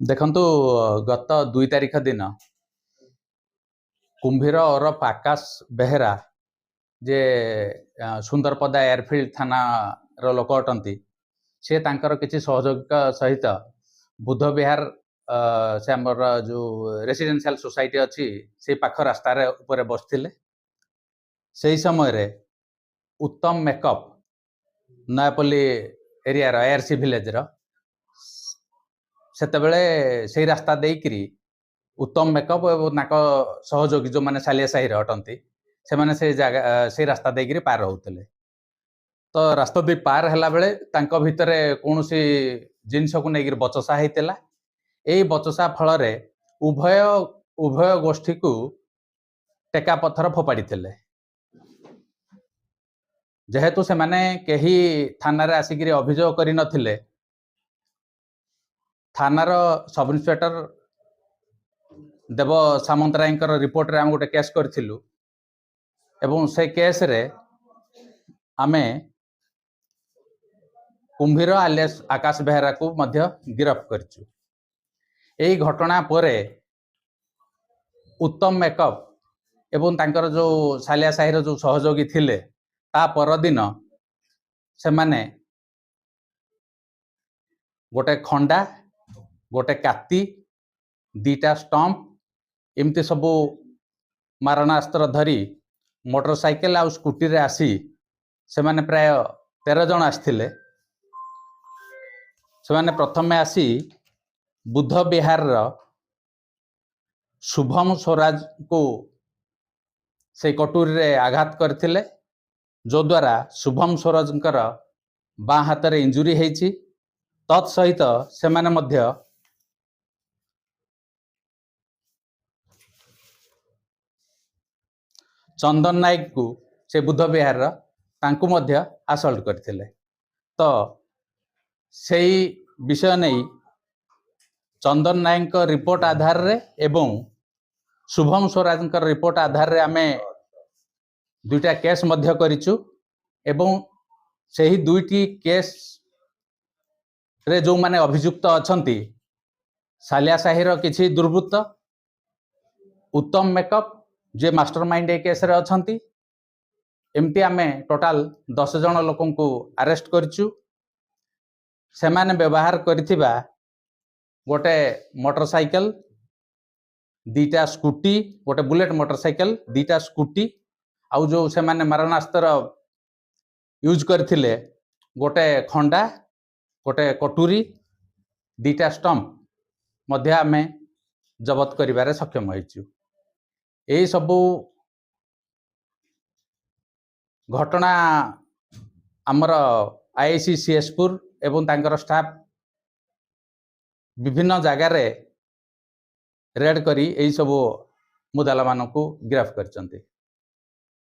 ଦେଖନ୍ତୁ, ଗତ 2 ତାରିଖ ଦିନ କୁମ୍ଭୀର ଓରଫ ଆକାଶ ବେହେରା, ଯେ ସୁନ୍ଦରପଦା ଏୟାରଫିଲ୍ଡ ଥାନାର ଲୋକ ଅଟନ୍ତି, ସେ ତାଙ୍କର କିଛି ସହଯୋଗୀଙ୍କ ସହିତ ବୁଦ୍ଧ ବିହାର, ସେ ଆମର ଯେଉଁ ରେସିଡେନ୍ସିଆଲ ସୋସାଇଟି ଅଛି, ସେଇ ପାଖ ରାସ୍ତାରେ ଉପରେ ବସିଥିଲେ। ସେଇ ସମୟରେ ଉତ୍ତମ ମେକଅପ୍, ନୟାପଲ୍ଲୀ ଏରିଆର ଏଆରସି ଭିଲେଜର, ସେତେବେଳେ ସେଇ ରାସ୍ତା ଦେଇକିରି ଉତ୍ତମ ମେକଅପ୍ ଏବଂ ତାଙ୍କ ସହଯୋଗୀ ଯେଉଁମାନେ ସାଲିଆ ସାହିରେ ଅଟନ୍ତି, ସେମାନେ ସେଇ ଜାଗା ସେଇ ରାସ୍ତା ଦେଇକିରି ପାର ହେଉଥିଲେ। ତ ରାସ୍ତା ଦେଇ ପାର ହେଲା ବେଳେ ତାଙ୍କ ଭିତରେ କୌଣସି ଜିନିଷକୁ ନେଇକିରି ବଚସା ହେଇଥିଲା। ଏଇ ବଚସା ଫଳରେ ଉଭୟ ଉଭୟ ଗୋଷ୍ଠୀକୁ ଟେକା ପଥର ଫୋପାଡ଼ିଥିଲେ। ଯେହେତୁ ସେମାନେ କେହି ଥାନାରେ ଆସିକିରି ଅଭିଯୋଗ କରିନଥିଲେ, ଥାନାର ସବ୍ ଇନ୍ସପେକ୍ଟର ଦେବ ସାମନ୍ତରାୟଙ୍କର ରିପୋର୍ଟରେ ଆମେ ଗୋଟେ କେସ୍ କରିଥିଲୁ ଏବଂ ସେ କେସ୍ରେ ଆମେ କୁମ୍ଭୀର ଆଲିଆସ୍ ଆକାଶ ବେହେରାକୁ ମଧ୍ୟ ଗିରଫ କରିଛୁ। ଏଇ ଘଟଣା ପରେ ଉତ୍ତମ ମେକଅପ୍ ଏବଂ ତାଙ୍କର ଯେଉଁ ସାଲିଆ ସାହିର ଯେଉଁ ସହଯୋଗୀ ଥିଲେ, ତା ପରଦିନ ସେମାନେ ଗୋଟେ ଖଣ୍ଡା, ଗୋଟେ କାତି, 2ଟା ଷ୍ଟମ୍ପ, ଏମିତି ସବୁ ମାରଣାସ୍ତ୍ର ଧରି ମୋଟର ସାଇକେଲ ଆଉ ସ୍କୁଟିରେ ଆସି, ସେମାନେ ପ୍ରାୟ 13 ଜଣ ଆସିଥିଲେ। ସେମାନେ ପ୍ରଥମେ ଆସି ବୁଦ୍ଧ ବିହାରର ଶୁଭମ ସ୍ୱରାଜଙ୍କୁ ସେଇ କଟୁରୀରେ ଆଘାତ କରିଥିଲେ, ଯଦ୍ୱାରା ଶୁଭମ ସ୍ୱରାଜଙ୍କର ବାଁ ହାତରେ ଇଞ୍ଜୁରି ହେଇଛି। ତତ୍ ସହିତ ସେମାନେ ମଧ୍ୟ ଚନ୍ଦନ ନାୟକକୁ, ସେ ବୁଦ୍ଧ ବିହାରର, ତାଙ୍କୁ ମଧ୍ୟ ଆସଲ୍ଟ କରିଥିଲେ। ତ ସେଇ ବିଷୟ ନେଇ ଚନ୍ଦନ ନାୟକଙ୍କ ରିପୋର୍ଟ ଆଧାରରେ ଏବଂ ଶୁଭମ ସ୍ୱରାଜଙ୍କର ରିପୋର୍ଟ ଆଧାରରେ ଆମେ 2ଟା କେସ୍ ମଧ୍ୟ କରିଛୁ ଏବଂ ସେହି 2ଟି କେସ୍ରେ ଯେଉଁମାନେ ଅଭିଯୁକ୍ତ ଅଛନ୍ତି, ସାଲିଆ ସାହିର କିଛି ଦୁର୍ବୃତ୍ତ, ଉତ୍ତମ ମେକଅପ୍ ଯିଏ ମାଷ୍ଟର ମାଇଣ୍ଡ ଏ କେସ୍ରେ ଅଛନ୍ତି, ଏମିତି ଆମେ ଟୋଟାଲ 10 ଜଣ ଲୋକଙ୍କୁ ଆରେଷ୍ଟ କରିଛୁ। ସେମାନେ ବ୍ୟବହାର କରିଥିବା ଗୋଟେ ମୋଟର ସାଇକେଲ, 2ଟା ସ୍କୁଟି, ଗୋଟେ ବୁଲେଟ୍ ମୋଟର ସାଇକେଲ, 2ଟା ସ୍କୁଟି, ଆଉ ଯେଉଁ ସେମାନେ ମାରଣାସ୍ତ୍ର ୟୁଜ୍ କରିଥିଲେ, ଗୋଟେ ଖଣ୍ଡା, ଗୋଟେ କଟୁରୀ, 2ଟା ଷ୍ଟମ୍ପ ମଧ୍ୟ ଆମେ ଜବତ କରିବାରେ ସକ୍ଷମ ହେଇଛୁ। ଏଇସବୁ ଘଟଣା ଆମର ଆଇଆଇସି ସିଏସପୁର ଏବଂ ତାଙ୍କର ଷ୍ଟାଫ୍ ବିଭିନ୍ନ ଜାଗାରେ ରେଡ୍ କରି ଏଇସବୁ ମୁଦାଲାମାନଙ୍କୁ ଗିରଫ କରିଛନ୍ତି।